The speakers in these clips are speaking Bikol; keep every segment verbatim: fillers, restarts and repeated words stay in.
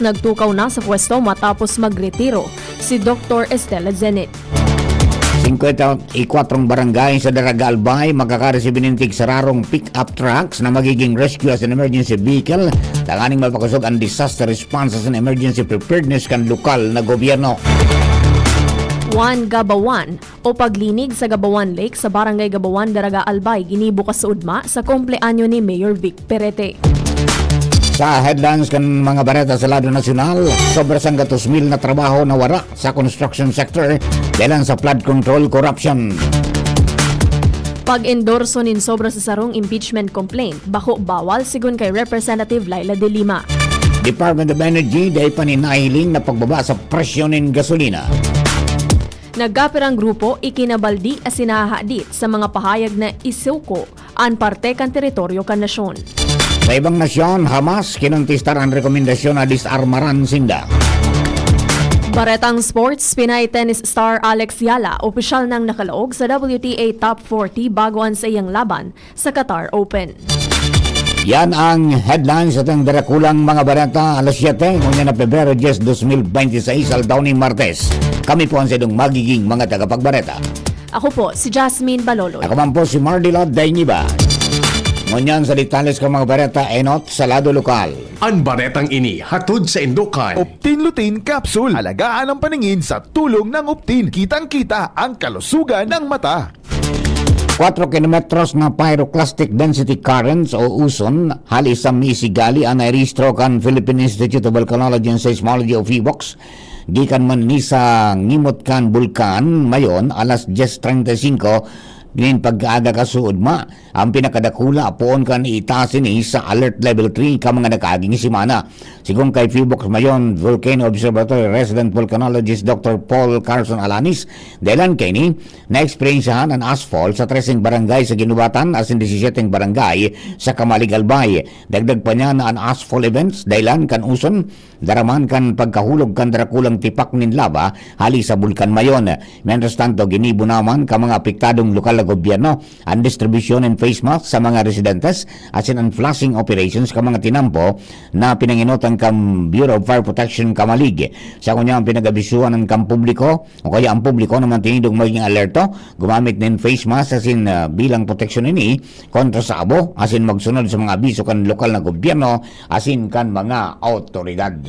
nagtukaw na sa pwesto matapos magretiro si Doktor Estela Zenit. Singkwenta y kwatro barangay sa Daraga Albay makakaresibir nin tigsararong pick-up trucks na magiging rescue as an emergency vehicle tanganing mapakosog an disaster response as an emergency preparedness kan lokal na gobyerno. Juan Gabawan o paglinig sa Gabawan Lake sa Barangay Gabawan, Daraga Albay, ginibo kasuodma sa kumpleanyo ni Mayor Vic Perete. Sa headlines kan mga bareta sa lado nasyonal, sobra sanggatos mil na trabaho nawara sa construction sector dahilan sa flood control corruption. Pag-endorso nin sobra sa sarong impeachment complaint, bako bawal, sigon kay Representative Leila de Lima. Department of Energy, dai pa nin nahiling na pagbaba sa presyo nin gasolina. Nagkapirang grupo ikinabaldi asin nahahadit sa mga pahayag na isuko an parte kan teritoryo kan nasyon. Sa ibang nasyon, Hamas kinontestar an rekomendasyon na disarmaran sinda. Baretang sports, Pinay tennis star Alex Yala opisyal nang nakalaog sa W T A Top forty bago an saiyang laban sa Qatar Open. Yan ang headlines sa atong darakulang mga bareta, alas siyete, ngunyan na Pebrero diyes, dos mil bente seis, aldaw nin Martes. Kami po ang saindong magiging mga tagapagbareta. Ako po si Jasmine Baloloy. Ako man po si Mardila Dainiba. Ngunyan sa detalles kan mga bareta, enot sa lado lokal. An baretang ini hatod saindo kan Optin Lutein Capsule. Alagaan ang paningin sa tulong ng Optin. Kitang-kita ang kalusugan ng mata. Kwatro kilometros na pyroclastic density currents o uson hali sa Misigali an nairehistro kan Philippine Institute of Volcanology and Seismology o PHIVOLCS. Gikan man ini sa ngimot kan Bulkan Mayon, alas dyes treinta y cinco nin pagkaaga kasuodma, ang pinakadakula poon kan itaas ini sa Alert Level three kan mga nakaaging semana. Sigon kay PHIVOLCS Mayon Volcano Observatory resident volcanologist Doctor Paul Carson Alanis, dahilan kaini, naeksperyensyahan an ashfall sa treseng barangay sa Guinobatan asin disisyeteng barangay sa Camalig, Albay. Dagdag pa niya na an ashfall events dahilan kan uson daraman kan pagkahulog kan darakulang tipak nin laba hali sa Bulkan Mayon. Mientras tanto, ginibo naman kan mga apektadong lokal na gobyerno an distribusyon nin face mask sa mga residentes asin an flushing operations kan mga tinampo na pinangenotan kan Bureau of Fire Protection Camalig. Sa kunya, an pinag-abisuhan kan publiko o kaya an publiko na mantinidong maging alerto, gumamit nin face mask asin, ah, bilang proteksyon ini kontra sa abo asin magsunod sa mga abiso kan lokal na gobyerno asin kan mga awtoridad.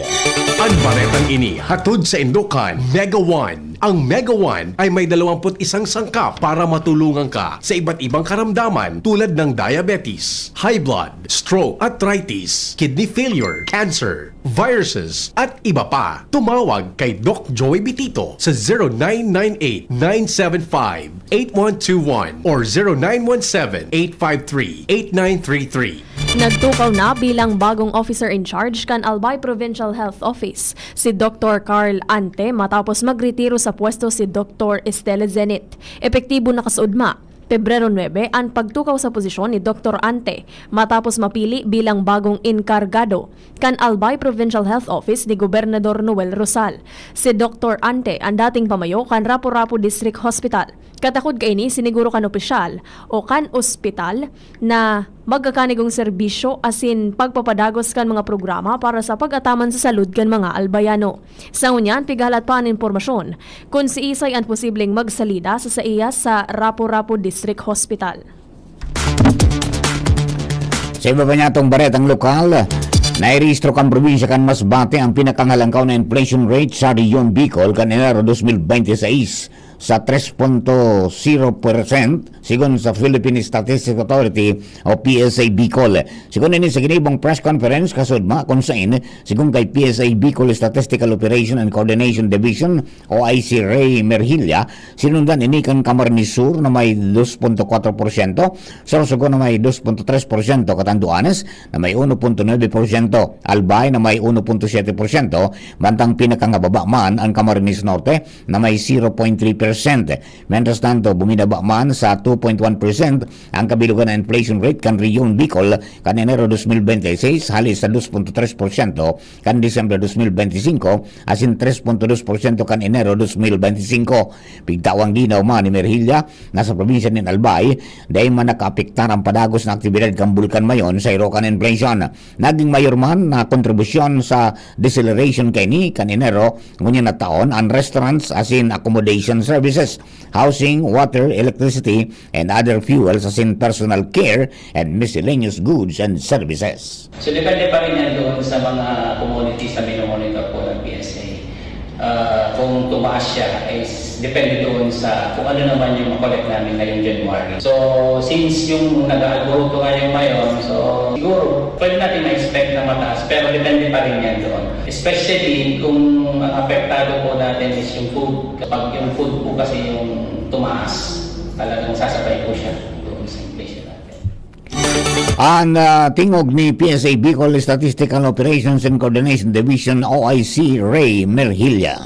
An baretang ini hatod saindo kan Mega One. Ang Mega One ay may dalawampu't isang sangkap para matulungan ka sa iba't ibang karamdaman tulad ng diabetes, high blood, stroke, arthritis, kidney failure, cancer, viruses, at iba pa. Tumawag kay Doc Joey Bitito sa zero nine nine eight, nine seven five, eight one two one or zero nine one seven, eight five three, eight nine three three. Nagtukaw na bilang bagong officer in charge kan Albay Provincial Health Office si Doktor Carl Ante matapos magretiro sa pwesto si Doktor Estela Zenit. Epektibo na kasuodma, Pebrero nuebe, an pagtukaw sa posisyon ni Doktor Ante matapos mapili bilang bagong enkargado kan Albay Provincial Health Office ni Gobernador Noel Rosal. Si Doktor Ante an dating pamayo kan Rapu-Rapu District Hospital. Katakod kaini, siniguro kan opisyal o kan ospital na magkakanigong serbisyo asin pagpapadagos kan mga programa para sa pag-ataman sa salud kan mga Albayano. Sa ngunyan, pigahalat pa an impormasyon kun siisay an posibleng magsalida sa saiya sa Rapu-Rapu District Hospital. Sa iba pa niyatong baretang lokal, nairehistro kan probinsya kan Masbate ang pinakangalangkaw na inflation rate sa Rehiyon Bicol kan Enero dos mil bente seis sa tres punto zero percent, sigon sa Philippine Statistics Authority o P S A Bicol. Sigon ini sa ginibong press conference kasuodma, kun sain, sigon kay P S A Bicol Statistical Operation and Coordination Division o I C Ray Merhilla, sinundan ini kan Camarines Sur na may dos punto kwatro porsyento, Sorsogon na may dos punto tres porsyento, Catanduanes na may uno punto nuebe porsyento, Albay na may uno punto siyete porsyento, mantang pinakangababa man ang Camarines Norte na may zero point three percent. percent. Mientras tanto, buminaba man sa two point one percent ang kabilugan na inflation rate kan Rehiyon Bicol kan Enero dos mil bente y seis, hali sa dos punto tres porsyento kan Disyembre dos mil bente y singko, asin tres punto dos porsyento kan Enero dos mil bente y singko. Pigtawang linaw man ni Merhilla na sa probinsya nin Albay, dai man nakaapektar ang padagos na aktibidad kan Bulkan Mayon sa iro kan inflation. Naging mayor man na kontribusyon sa deceleration kaini kan Enero ngunyan na taon an restaurants asin accommodation services, housing, water, electricity, and other fuels asin personal care and miscellaneous goods and services. So, depende pa rin yan doon sa mga commodities na minomonitor po ng P S A. Ah, kung tumaas siya, is depende doon sa kung ano naman yung makolek namin ngayong January. So, since yung nag-aalburuto nga yung mayor, so siguro pwede natin ma-expect na mataas, pero depende pa rin yan doon. Especially kung ang apektado po natin is yung food. Kapag yung food po kasi yung tumaas, talagang sasabay po siya doon sa inflation natin. An, ah, tingog ni P S A Bicol Statistical Operations and Coordination Division, O I C, Ray Merhilla.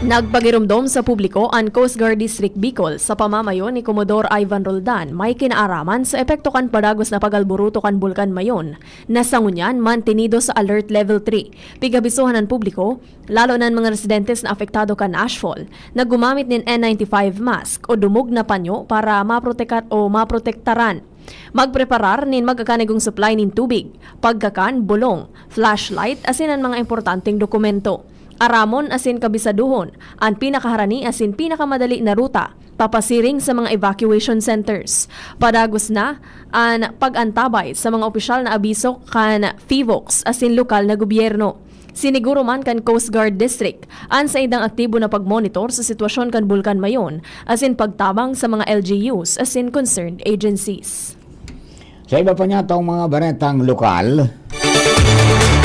Nagpagiromdom sa publiko an Coast Guard District Bicol sa pamamayo ni Commodore Ivan Roldan, may kinaaraman sa epekto kan padagos na pag-alburuto kan Bulkan Mayon, na sa ngunyan mantenido sa Alert Level three. Pig-abisohan an publiko, lalo na an mga residentes na apektado kan ashfall, na gumamit nin N ninety-five mask o dumog na panyo para maprotekat o maprotektaran. Magpreparar nin magkakanigong supply nin tubig, pagkakan, bulong, flashlight, asin an mga importanteng dokumento. Aramon asin kabisaduhon an pinakaharani asin pinakamadali na ruta papasiring sa mga evacuation centers. Padagos na an pag-antabay sa mga opisyal na abiso kan PHIVOLCS asin lokal na gobyerno. Siniguro man kan Coast Guard District an saindang aktibo na pagmonitor sa sitwasyon kan Bulkan Mayon asin pagtabang sa mga L G Us asin concerned agencies. Sa iba pa niyatong mga baretang lokal,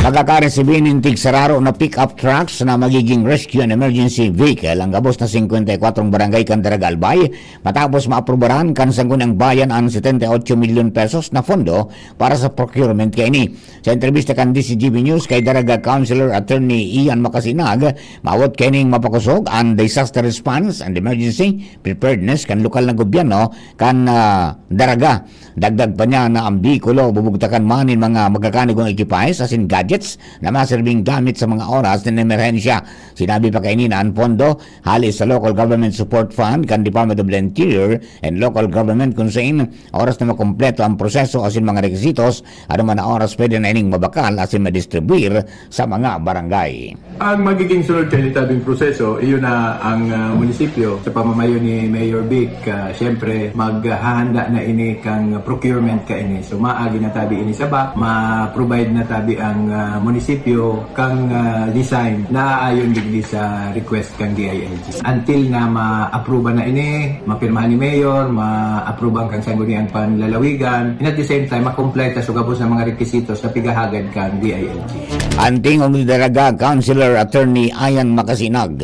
magkakaresibi nin tigsararo na pick-up trucks na magiging rescue and emergency vehicle ang gabos na singkwenta y kwatro barangay kan Daraga, Albay, matapos maaprubaran kan Sangguniang Bayan an setenta y ocho milyon pesos na pondo para sa procurement kaini. Sa entrebista kan D Z G B News kay Daraga Councilor Attorney Ian Macasinag, maawot kaining mapakosog an disaster response and emergency preparedness kan lokal na gobyerno kan, ah, Daraga. Dagdag pa niya na ang behikulo bubugtakan man nin mga magkakanigong ekipahe asin gadgets na maserbing gamit sa mga oras nin emerhensya. Sinabi pa kaini na an pondo hale sa Local Government Support Fund kan Department of the Interior and Local Government, kun sain oras na makumpleto ang proseso asin mga requisitos, ano man na oras pwede na ining mabakal asin madistribuir sa mga barangay. Ang magiging sunod kaini tabing proseso, iyon na ang, ah, munisipyo sa pamamayo ni Mayor Vic, ah, siyempre, maghahanda na ini kang procurement kaini. So, maagi na tabi ini sa BAC, ma-provide na tabi ang, ah, munisipyo kang, ah, design na ayon digdi sa request kang D I L G. Until na ma-approve na ini, mapirmahan ni Mayor, ma-approve ang kang Sangguniang Panlalawigan, and at the same time, makompleta sa gabos na mga requisitos na pigahagad kang D I L G. An tingog ni Daraga Councilor Attorney Ian Macasinag.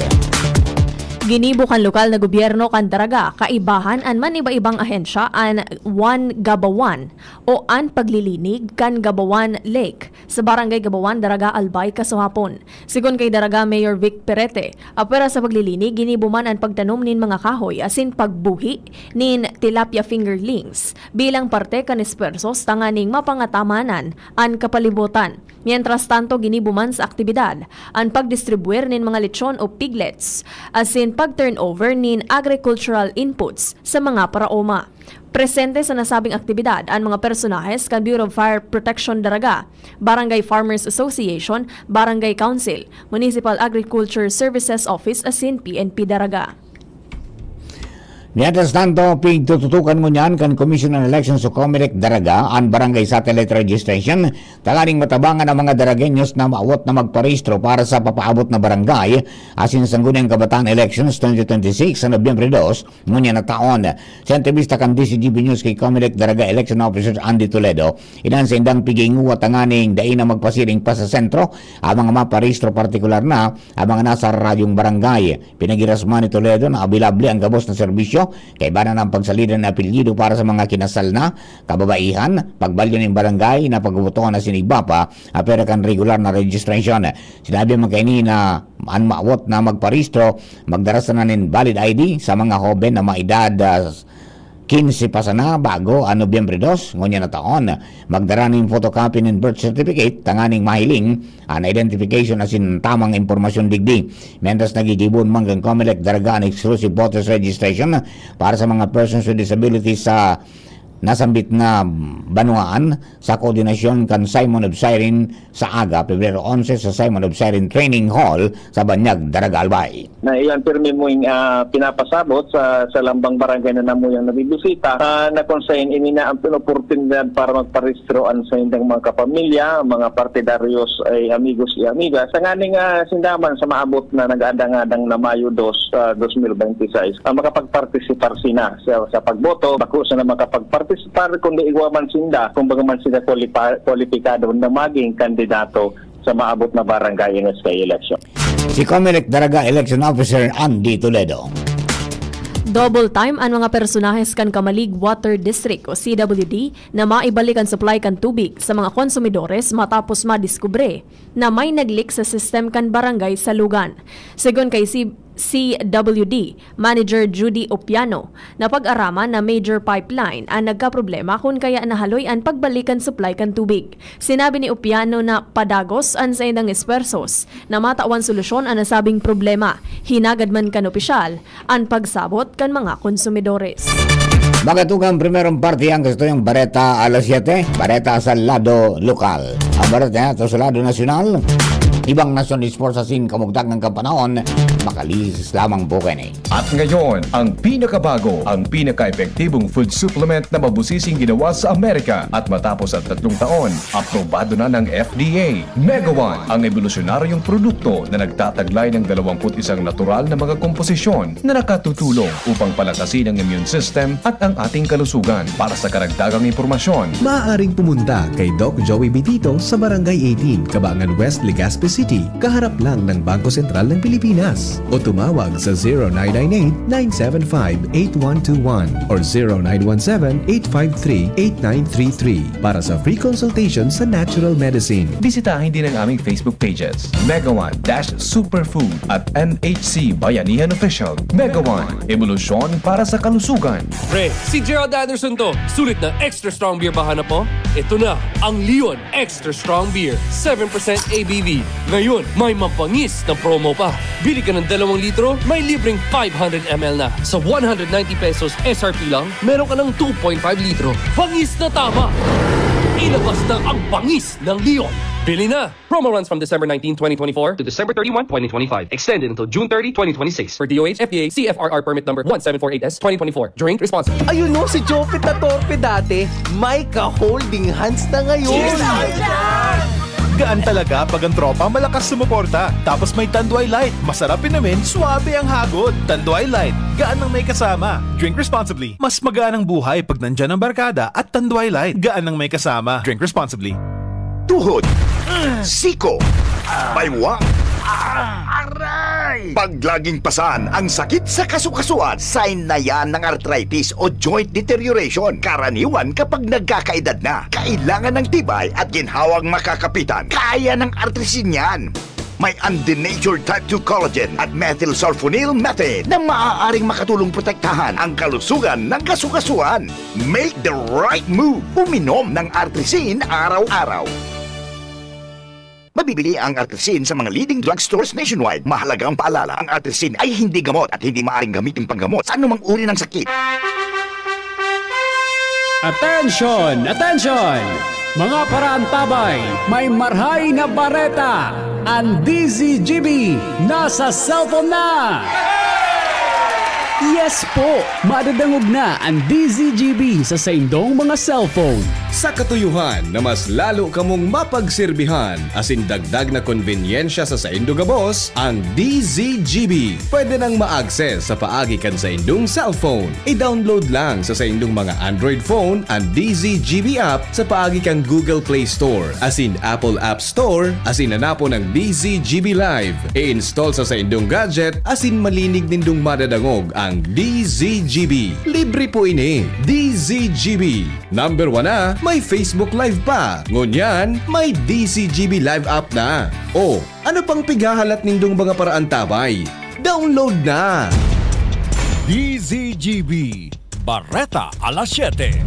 Ginibo kan lokal na gobyerno kan Daraga kaibahan an man iba-ibang ahensya an One Gabawan o an paglilinig kan Gabawan Lake sa Barangay Gabawan, Daraga, Albay, kasuhapon. Sigon kay Daraga Mayor Vic Perete, apwera sa paglilinig, ginibo man an pagtanom nin mga kahoy asin pagbuhi nin tilapia fingerlings bilang parte kan espuwersos tanganing mapangatamanan an kapalibutan. Mientras tanto, ginibo man sa aktibidad an pagdistribuir nin mga lechon o piglets asin pag-turnover nin agricultural inputs sa mga paraoma. Presente sa nasabing aktibidad an mga personahes kan Bureau of Fire Protection Daraga, Barangay Farmers Association, Barangay Council, Municipal Agriculture Services Office asin P N P Daraga. Mientras tanto, pigtututukan ngunyan kan Commission on Elections o COMELEC Daraga an barangay satellite registration tanganing matabangan ang mga Daragueños na maawot na magparehistro para sa papaabot na barangay asin Sangguniang Kabataan Elections twenty twenty-six sa Nobyembre dos, ngunyan na taon. Sa entrebista kan D Z G B News kay COMELEC Daraga Election Officer Andy Toledo, iyan sa indang pighinguwa tanganing dai na magpasiring pa sa sentro ang mga maparehistro, partikular na ang mga nasa radyong barangay. Pinagiras man ni Toledo na abilable ang gabos na serbisyo Kaiba na ang pagsalida na apelyido para sa mga kinasal na kababaihan, pagbalyo nin barangay na pagbobotohan na siniba pa, apera kan regular na registration. Sinabi man kaini na an maawot na magparehistro, magdara sana nin valid I D sa mga hoben na may edad, ah, quince pa sana bago an Nobyembre dos, ngunyan na taon. Magdara nin photocopy nin birth certificate tanganing mahiling an identification asin tamang impormasyon digdi. Mientras, naggigibohon man kan Comelec Daraga an exclusive voters registration para sa mga persons with disabilities sa nasambit na banwaan sa koordinasyon kan Simon of Cyrene sa aga, Pebrero onse, sa Simon of Cyrene Training Hall sa Banyag, Daraga, Albay. Na iyan pirmi mo yung, ah, pinapasabot sa, sa lambang barangay na namuyang nabibisita, ah, na kung saan ini na ang oportunidad para magparehistro an saindang mga kapamilya, mga partidaryos, ay amigos y amigas. Tanganing, ah, sinda man sa maabot na nag-adang-adang na Mayo dos, ah, dos mil bente seis, ah, makapagpartisipar sina sa, sa pagboto. Bako sana makapagpartisipar kundi igwa man sinda, kumbaga man sinda kwalipa-, kwalipikado na maging kandidato sa maabot na barangay N S K election. Si Comelec Daraga Election Officer Andy Toledo. Double time an mga personahes kan Camalig Water District o C W D na maibalik an supply kan tubig sa mga konsumidores matapos madiskubre na may nag-leak sa system kan barangay Salugan. Segun kay C-, C W D Manager Judy Opiano, napag-araman na major pipeline an nagkaproblema kun kaya nahaloy an pagbalik kan supply kan tubig. Sinabi ni Opiano na padagos an saindang esfuerzos na matawan solusyon an nasabing problema. Hinagad man kan opisyal an pagsabot kan mga konsumidores. Magatugang primerong parte ang kastuyang Bareta alas siyete, Bareta sa lado lokal. Ang Bareta na ito sa lado nasyonal, ibang nasyon sports asin kamugtakan kan panahon, makalihis lamang po kaini. At ngayon, ang pinakabago, ang pinaka-epektibong food supplement na mabusising ginawa sa Amerika. At matapos ang tatlong taon, aprobado na ng F D A. Mega One, ang ebolusyonaryong produkto na nagtataglay ng dalawang put isang natural na mga komposisyon na nakatutulong upang palakasin ang immune system at ang ating kalusugan. Para sa karagdagang impormasyon, maaaring pumunta kay Doc Joey Bitito sa Barangay eighteen, Kabangan West, Legazpi City, kaharap lang ng Bangko Sentral ng Pilipinas. O tumawag sa zero nine nine eight, nine seven five, eight one two one or zero nine one seven, eight five three, eight nine three three para sa free consultation sa natural medicine. Bisitahin din ang aming Facebook pages, Mega One dash Superfood at M H C Bayanihan Official. Mega One, ebolusyon para sa kalusugan. Pre, si Gerald Anderson to. Sulit na extra strong beer ba hanap mo? Ito na, ang Leon Extra Strong Beer, seven percent A B V. Ngayon, may mabangis na promo pa. Bili ka ng dalawang litro, may libreng five hundred M L na. Sa one hundred ninety pesos S R P lang, meron ka ng two point five litro. Bangis na tama! Ilabas na ang bangis ng Leon. Bili na! Promo runs from December nineteen, twenty twenty-four to December thirty-one, twenty twenty-five. Extended until June thirty, twenty twenty-six. For D O H, F D A, C F R R permit number one seven four eight S twenty twenty-four. Drink responsibly. Ayun no, si Jopet na torpe dati, may ka-holding hands na ngayon. Cheers tayo dyan! Gaan talaga pag ang tropa malakas sumuporta. Tapos may Tanduay Light, masarap inumin, suabe ang hagod. Tanduay Light, gaan ng may kasama. Drink responsibly. Mas magaan ang buhay pag nandyan ang barkada at Tanduay Light, gaan ng may kasama. Drink responsibly. Tuhod, siko, baywang, aray! Pag laging pasan ang sakit sa kasukasuan, sign na yan ng arthritis o joint deterioration. Karaniwan kapag nagkakaedad na, kailangan ng tibay at ginhawang makakapitan. Kaya ng Artrisin yan. May undenatured type two collagen at methylsulfonyl methane na maaaring makatulong protektahan ang kalusugan ng kasukasuan. Make the right move. Uminom ng Artrisin araw-araw. Mabibili ang Artrisin sa mga leading drugstores nationwide. Mahalagang paalala, ang Artrisin ay hindi gamot at hindi maaaring gamitin panggamot sa anumang uri ng sakit. Attention! Attention! Mga paraantabay, may marhay na bareta! Ang D Z G B nasa cellphone na! Yes po! Madadangog na ang D Z G B sa saindong mga cellphone. Sa katuyuhan na mas lalo kamong mapagsirbihan, asin dagdag na konbenyensya sa saindo gabos, ang D Z G B pwede nang ma-access sa paagi kan saindong cellphone. I-download lang sa saindong mga Android phone ang D Z G B app sa paagi kan Google Play Store asin Apple App Store, asin hanapon ang D Z G B Live. I-install sa saindong gadget asin malinig nindong madadangog ang D Z G B. Libre po ini. D Z G B. Number one na, may Facebook Live pa. Ngunyan, may D Z G B Live app na. O, ano pang pighahalat nindong mga paraantabay? Download na! D Z G B, Bareta alas siyete.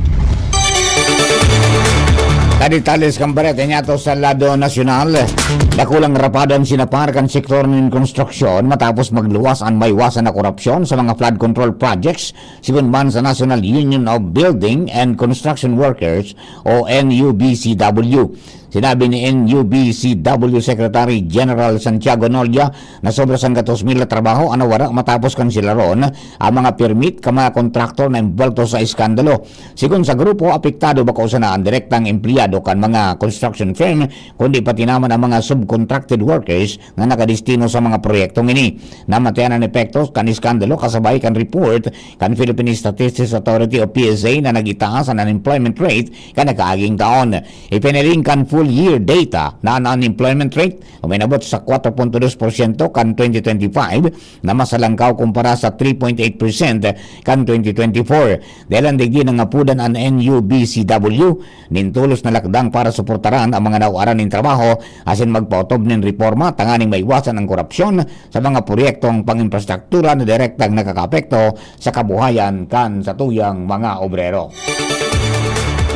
Kadetales kan bareta niyato sa lado nasyonal. Dakulang rapado an sinapar kan sektor nin konstruksyon matapos magluwas an maiwasan na korupsyon sa mga flood control projects, sigon man sa National Union of Building and Construction Workers o N U B C W. Sinabi ni N U B C W Secretary General Santiago Nolia na sobra sanggatos mil na trabaho an nawara matapos kan silaron ang mga permit kan mga kontraktor na imbwelto sa eskandalo. Sigon sa grupo, apektado bako sana an direktang empleyado kan mga construction firm, kundi pati naman ang mga subcontracted workers na nakadestino sa mga proyektong ini. Namatian an epekto kan eskandalo kasabay kan report kan Philippine Statistics Authority o P S A na nag-itaas an unemployment rate kan nakaaging taon. Ipinahiling kan full year data na an unemployment rate uminabot sa kwatro punto dos porsyento kan twenty twenty-five, na mas halangkaw kumpara sa three point eight percent kan twenty twenty-four. Dahel an digdi nangapudan an N U B C W nin tolos na lakdang para suportaran ang mga nawaran nin trabaho asin magpaotob nin reporma tanganing maiwasan ang korupsyon sa mga proyektong pang-imprastruktura na direktang nakakaapekto sa kabuhayan kan satuyang mga obrero.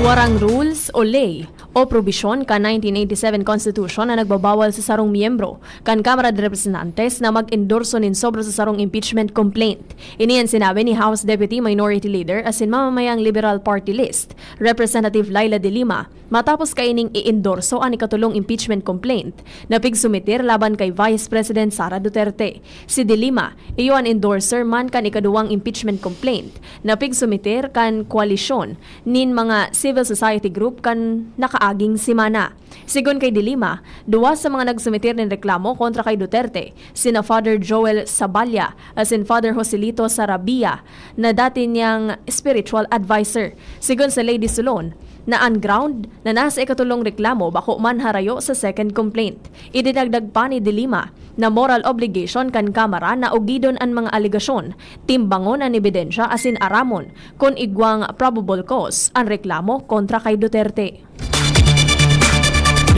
Warang rules o ley o probisyon kan nineteen eighty-seven Constitution na nagbabawal sa sarong miyembro kan Kamara de Representantes na mag-endorso nin sobra sa sarong impeachment complaint. Ini an sinabi ni House Deputy Minority Leader asin mamamayang Liberal Party List, Representative Leila de Lima, matapos kaining i-endorso an ikatulong impeachment complaint na pigsumiter laban kay Vice President Sara Duterte. Si de Lima, iyo an endorser man kan ikaduwang impeachment complaint na pigsumiter kan koalisyon nin mga civil society group kan nakaaging semana. Sigon kay de Lima, duwa sa mga nagsumiter nin reklamo kontra kay Duterte, sina Father Joel Saballa asin Father Joselito Sarabia, na dati niyang spiritual adviser. Sigon sa Lady Solon, na an ground na nasa ikatulong reklamo bako man harayo sa second complaint. Idinagdag pa ni de Lima na moral obligation kan Kamara na ugidon an mga alegasyon, timbangon an ebidensya asin aramon kun igwang probable cause an reklamo kontra kay Duterte.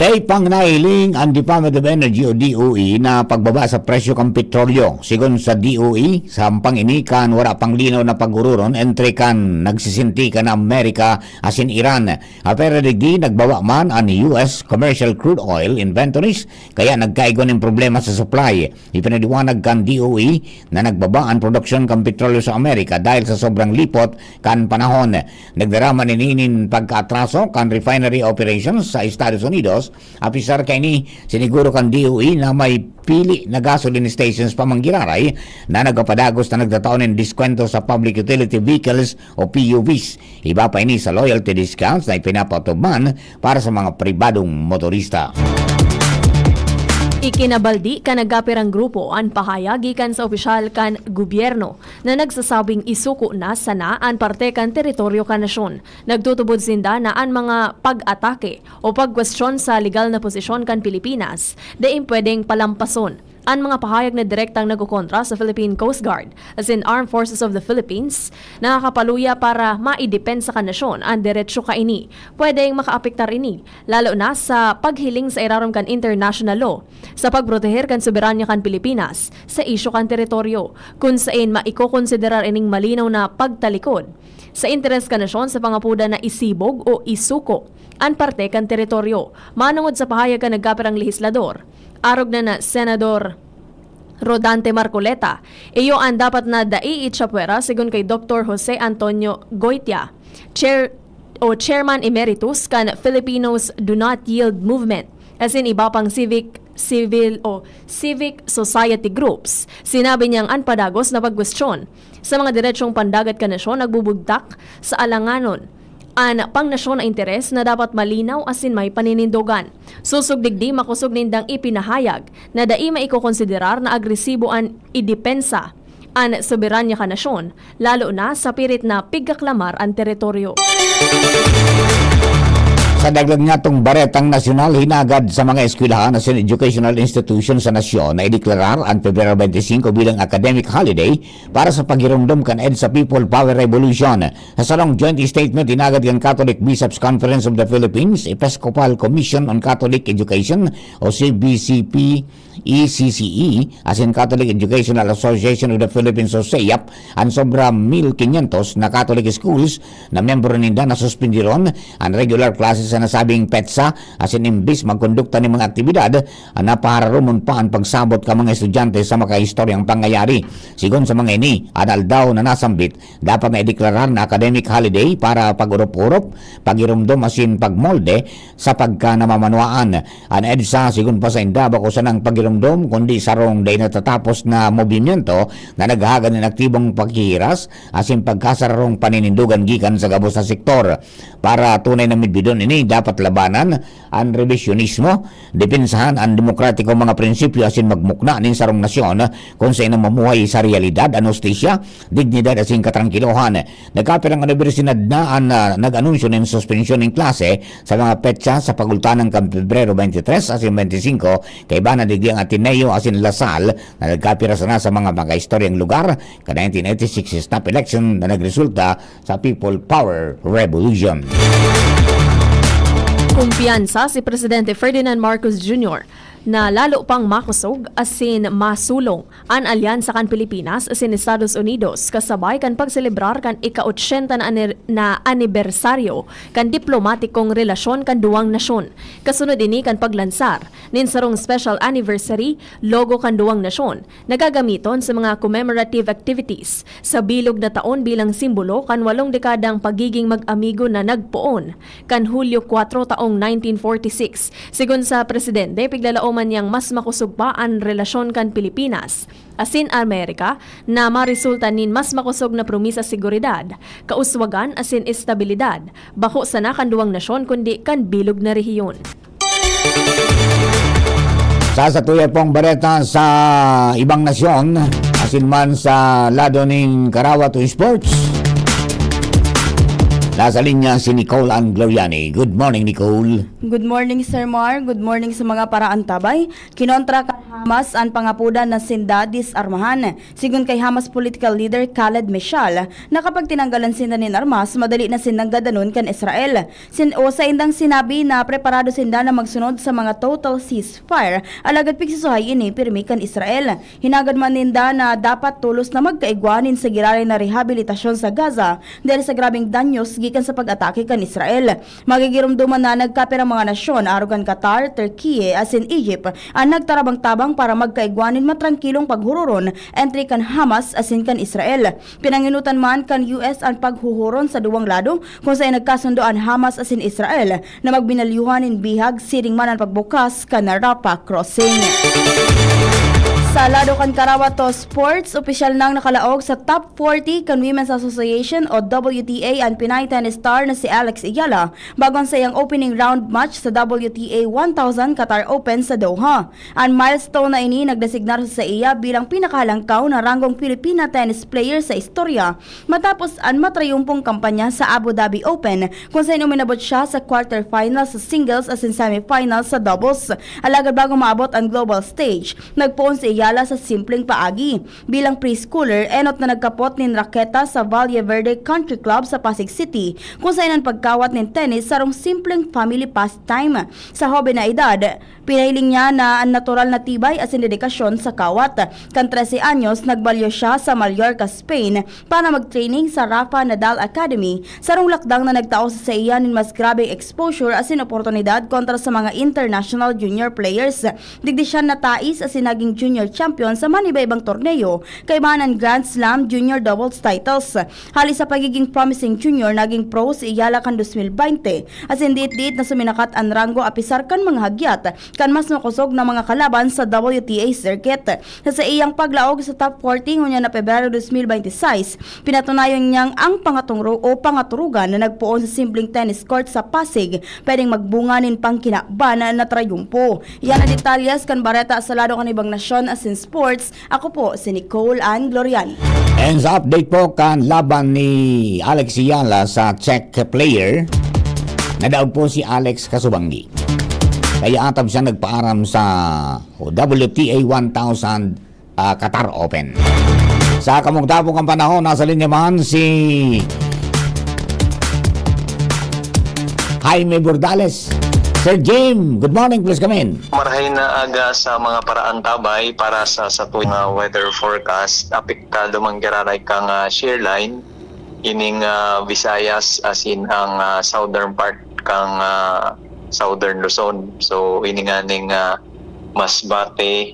Dai pang nahiling an Department of Energy o D O E na pagbaba sa presyo kan petrolyo. Sigon sa D O E, sa hampang ini kan wara pang linaw na pag-ororon entre kan nagsisinti kan Amerika asin Iran. Apwera digdi, nagbaba man an U S commercial crude oil inventories, kaya nagkaigwa nin problema sa supply. Ipinaliwanag kan D O E na nagbaba an produksyon kan petrolyo sa Amerika dahil sa sobrang lipot kan panahon. Nagdara man ini nin pagkaatraso kan refinery operations sa Estados Unidos. Apisar kaini, siniguro kan D O E na may pili na gasoline stations pa man giraray na nagpapadagos na nagtatao nin diskwento sa public utility vehicles o P U Vs. Iba pa ini sa loyalty discounts na ipinapaotob man para sa mga pribadong motorista. Ikinabaldi kan nagkapirang grupo an pahayag gikan sa opisyal kan gobyerno na nagsasabing isuko na sana an parte kan teritoryo kan nasyon. Nagtutubod sinda na an mga pag-atake o pagkwestiyon sa legal na posisyon kan Pilipinas dai pwedeng palampason. An mga pahayag na direktang nagkokontra sa Philippine Coast Guard asin Armed Forces of the Philippines nakakapaluya para maidepensa kan nasyon an deretsyo kaini. Pwedeng makaapektar ini, lalo na sa paghiling sa irarom kan international law, sa pagproteher kan soberanya kan Pilipinas sa isyu kan teritoryo, kun saen maikokonsiderar ining malinaw na pagtalikod sa interes kan nasyon sa pangapodan na isibog o isuko an parte kan teritoryo. Manongod sa pahayag kan nagkapirang lehislador, arog na na Senador Rodante Marcoleta, iyo an dapat na dai itsapwera, sigon kay Doktor Jose Antonio Goitia, chair o Chairman Emeritus kan Filipinos Do Not Yield Movement, asin iba pang civic, civil o civic society groups. Sinabi niyang an padagos na pagkwestiyon sa mga deretsyong pandagat kan nasyon nagbubugtak sa alanganon an pangnasyon na interes na dapat malinaw asin may paninindogan. Sosog digdi, makosog nindang ipinahayag na dai maikokonsiderar na agresibo an idepensa an soberanya kan nasyon, lalo na sa pirit na pigkaklamar an teritoryo. Sa dagdag niyatong baretang nasyonal, hinagad sa mga eskwelahan asin educational institution sa nasyon na ideklarar an Pebrero twenty-five bilang academic holiday para sa paghiromdom kan EDSA People Power Revolution. Sa sarong joint statement, hinagad kan Catholic Bishops' Conference of the Philippines, Episcopal Commission on Catholic Education o C B C P, E C C E, asin Catholic Educational Association of the Philippines o CEAP, an sobra mil quinientos na Catholic schools na miyembro ninda na suspindiron an regular classes sa nasabing petsa, asin imbis magkondukta nin mga aktibidad, an napahararumon pa an pagsabot kan mga estudyante sa makahistoryang pangyayari. Sigon sa mga ini, an aldaw na nasambit dapat na ideklarar na academic holiday para pag-urop-urop, pagiromdom asin pagmolde sa pagkanamamanwaan. An EDSA, sigon pa sainda, bako sanang pagiromdom, kundi sarong dai natatapos na movimiento na naghahagad nin aktibong paghihiras asin pagkasararong paninindogan gikan sa gabos na sektor. Para tunay na midbidon ini, dapat labanan an rebisyonismo, depensahan an demokratikong mga prinsipyo asin magmukna nin sarong nasyon kun saen namumuhay sa reyalidad, an hustisya, dignidad asin katrangkilohan. Nagkapirang universidad na an, ah, nag-anunsyo nin suspensyon nin klase sa mga petsa sa pagultanan kan Pebrero twenty-three asin twenty-five, kaiba na digdi ang Ateneo asin La Salle na nagkapira sana sa mga magkaistoryang lugar kan nineteen eighty-six snap election na nagresulta sa People Power Revolution. Kumpiyansa si Presidente Ferdinand Marcos Junior na lalo pang makosog asin masulong an alyansa kan Pilipinas asin Estados Unidos kasabay kan pagselebrar kan ika-ochenta na ani-, na anibersaryo kan diplomatikong relasyon kan duwang nasyon. Kasunod ini kan paglansar nin sarong special anniversary logo kan duwang nasyon na gagamiton sa mga commemorative activities sa bilog na taon bilang simbolo kan walong dekadang pagiging mag-amigo na nagpoon kan Hulyo kuwatro taong nineteen forty-six. Sigon sa presidente, piglalaoman niyang mas makosog pa an relasyon kan Pilipinas asin Amerika na maresulta nin mas makosog na promisas seguridad, kauswagan asin estabilidad, bako sana kan duwang nasyon kundi kan bilog na rehiyon. Sa satuya pong bareta sa ibang nasyon, asin man sa lado nin karawat o sports, nasa linya si Nicole Ann Gloriani. Good morning, Nicole. Good morning, Sir Mar. Good morning sa mga paraantabay. Kinontra kan Hamas an pangapodan na sinda disarmahan. Sigon kay Hamas political leader Khaled Mishal, na kapag tinanggalan sinda nin armas, madali na sindang gadanon kan Israel. Sin-, o saindang sinabi na preparado sinda na magsunod sa mga total ceasefire, alagad pigsusuhay ini pirmi kan Israel. Hinagad man ninda na dapat tolos na magkaigwa nin sa giraray na rehabilitasyon sa Gaza dahil sa grabeng danyos gikan sa pag-atake kan Israel. Magigiromdoman na nagkapirang mga nasyon, arog kan Qatar, Turkey, asin Egypt, an nagtarabang-tabang para magkaigwa nin matrangkilong paghuroron entre kan Hamas asin kan Israel. Pinanginutan man kan U S an paghuhuron sa duwang lado, kun saen nagkasundo an Hamas asin Israel na magbinalyuhan nin bihag siring man an pagbukas kan Rafah Crossing. Sa lado kan karawat o sports, opisyal nang nakalaog sa top forty kan Women's Association o W T A an Pinay tennis star na si Alex Eguiala, bago an saiyang opening round match sa W T A one thousand Qatar Open sa Doha. An milestone na ini nagdesignar sa saiya bilang pinakahalangkaw na ranggong Filipina tennis player sa istorya, matapos an matrayumpong kampanya sa Abu Dhabi Open, kun saen uminabot siya sa quarterfinals sa singles asin semifinals sa doubles. Alagad bago maabot an global stage, nagpoon si Eguiala sa simpleng paagi. Bilang preschooler, enot na nagkapot nin raketa sa Valle Verde Country Club sa Pasig City, kun saen an pagkawat nin tennis sarong simpleng family pastime. Sa hoben na edad, pinahiling niya na an natural na tibay asin dedikasyon sa kawat. Kan trese anyos, nagbalyo siya sa Mallorca, Spain, para mag-training sa Rafa Nadal Academy, sarong lakdang na nagtao sa saiya nin mas grabeng exposure asin oportunidad kontra sa mga international junior players. Digdi siya natais asin naging junior champion sa maniba-ibang torneo, kaiba an Grand Slam junior doubles titles. Hali sa pagiging promising junior, naging pro si Eguiala kan dos mil baynte, asin diit-diit na suminakat an ranggo apisar kan mga hagyat kan mas makosog na mga kalaban sa W T A circuit. Sa saiyang paglaog sa top forty ngunyan na Pebrero dos mil baynte sais, pinatunayan niyang ang pangatungro o pangaturugan na nagpoon sa simpleng tennis court sa Pasig pwedeng magbunga nin pangkinaban na trayumpo. Yan ang detalyes kan bareta sa lado kan ibang nasyon asin sports. Ako po si Nicole Ann Gloriani. And sa update po kan laban ni Alex Eguiala sa Czech player, Nadaog po si Alex Kasubanggi. Kaya atab siya nagpaaram sa W T A one thousand, ah, Qatar Open. Sa kamugtapong ang panahon, nasa linya man si Jaime Bordales. Sir Jim, good morning, please come in. Marahay na aga sa mga paraantabay para sa satuyang weather forecast. Apektado man giraray kang, ah, shear line, ining, ah, Visayas, asin ang, ah, southern part kang, ah, southern Luzon. So, ini nganing, ah, Masbate,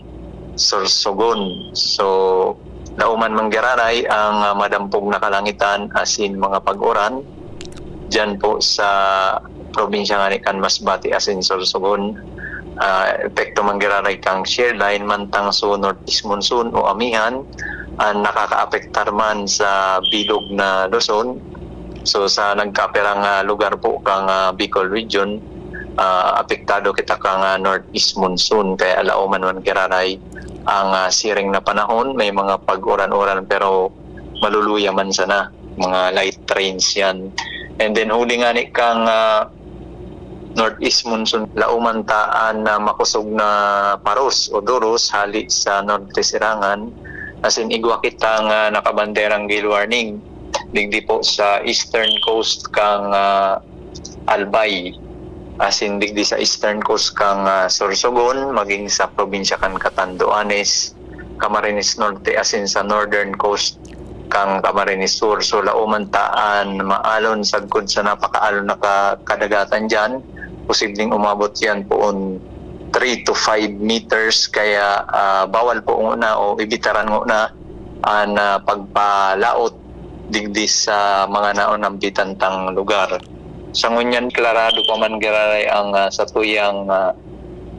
Sorsogon. So, lauman man giraray ang, ah, madampog na kalangitan asin mga pag-uran diyan po sa probinsya ngani kan Masbate asin Sorsogon. Ah, epekto man giraray kang shear line mantang so northeast monsoon o amihan an nakakaapektar man sa bilog na Luzon. So, sa nagkapirang, ah, lugar po kang, ah, Bicol Region, ah, apektado kita kang, ah, northeast monsoon. Kaya alauman man giraray ang, ah, siring na panahon, may mga pag-uran-uran pero maluluya man sana, mga light rains yan. And then huli ngani kang, ah, northeast monsoon, lauman ta an, ah, makosog na paros o duros hali sa norte sirangan, asin igwa kitang, ah, nakabanderang gale warning digdi po sa eastern coast kang, ah, Albay, asin digdi sa eastern coast kang, ah, Sorsogon, maging sa probinsya kan Catanduanes, Camarines Norte, asin sa northern coast kang Camarines Sur. So, lauman ta an maalon sagkod sa napakaalon na ka-, kadagatan diyan. Posibleng umabot yan poon three to five meters, kaya, ah, bawal po nguna o ibitaran nguna an, ah, pagpalaot digdi sa mga naonambitan tang lugar. Sa ngunyan, klarado pa man giraray ang, ah, satuyang, ah,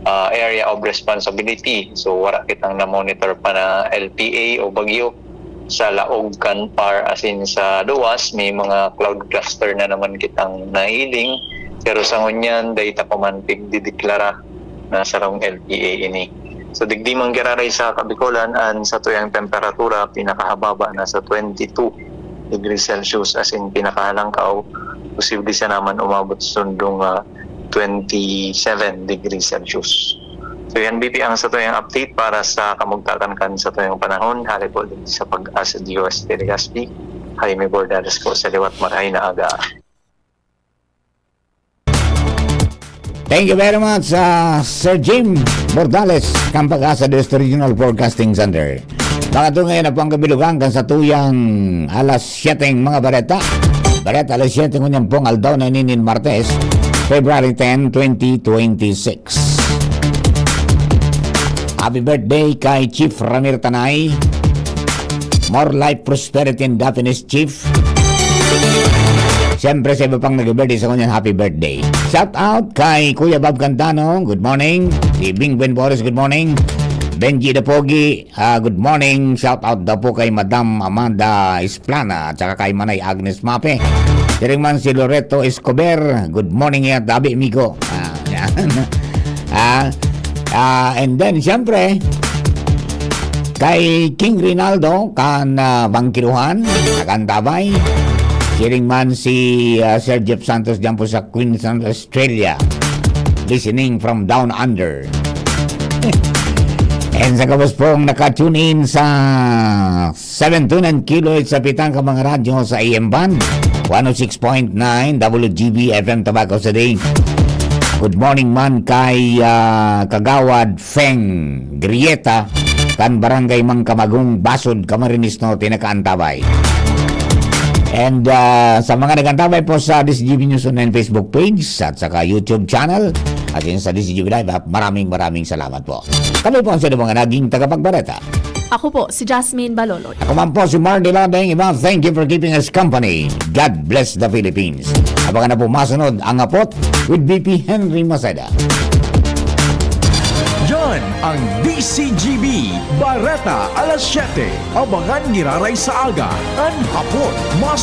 ah, area of responsibility. So, wala kitang na-monitor pa na L P A o bagyo sa laog kan PAR, asin sa luwas, may mga cloud cluster na naman kitang nahiling. Pero sa ngunyan, dai ta pa man pigdideklara na sarong L P A ini. So, digdi man giraray sa Kabikolan, an satuyang temperatura pinakahababa na sa twenty-two degrees Celsius, asin pinakahalangkaw, posible siya naman umabot sundong, ah, twenty-seven degrees Celsius. So, yan, B P, ang satuyang update para sa kamugtakan kan satuyang panahon. Hali po din sa Pag-asa D O S Telegaspi. Jaime Bordales po sa liwat. Marahay na aga. Thank you very much, ah, Sir Jim Bordales, kan Pag-asa D O S Regional Forecasting Center. Mga tunga, yan na po ang kabilugan kan satuyang alas siyete mga bareta. Bareta alas siyete ngunyan pong aldaw na inin Martes, February ten, twenty twenty-six. Happy birthday kay Chief Ramir Tanay. More life, prosperity, and happiness, Chief. Siyempre, sa iba pang nag-birthday sa ngunyan, happy birthday. Shout out kay Kuya Bob Cantano, good morning. Si Bing Ben Boris, good morning. Benji Dapogi, ah, good morning. Shout out daw po kay Madam Amanda Esplana at saka kay Manay Agnes Mape. Siring man si Loreto Escobar, good morning, ya tabi, migo. Ah, yan. Ah, ah, and then, siyempre, kay King Rinaldo, kan, ah, Bangkiruhan, nakaantabay. Siring man si, ah, Sir Jeff Santos dyan po sa Queensland, Australia. Listening from down under. And sa gabos pong naka-tune in sa seven two nine kilohertz sa pitang ka mga radyo sa A M band, one oh six point nine W G B F M Tabaco City. Good morning man kay, ah, Kagawad Feng Grieta, kan Barangay Mangkamagong, Basod, Camarines Norte, nakaantabay. And, ah, sa mga nag-antabay po sa D C G B News Online Facebook page at saka YouTube channel, at yun sa D C G B Live app, maraming, maraming salamat po. Kami po ang sa mga naging tagapagbareta. Ako po, si Jasmine Baloloy. Ako man po, si Mardy Labeng Iba. Thank you for keeping us company. God bless the Philippines. Abangan na po masunod ang Apot with V P Henry Maceda. Yan ang D C G B Bareta alas siyete. Abangan giraray sa aga, an hapon, mas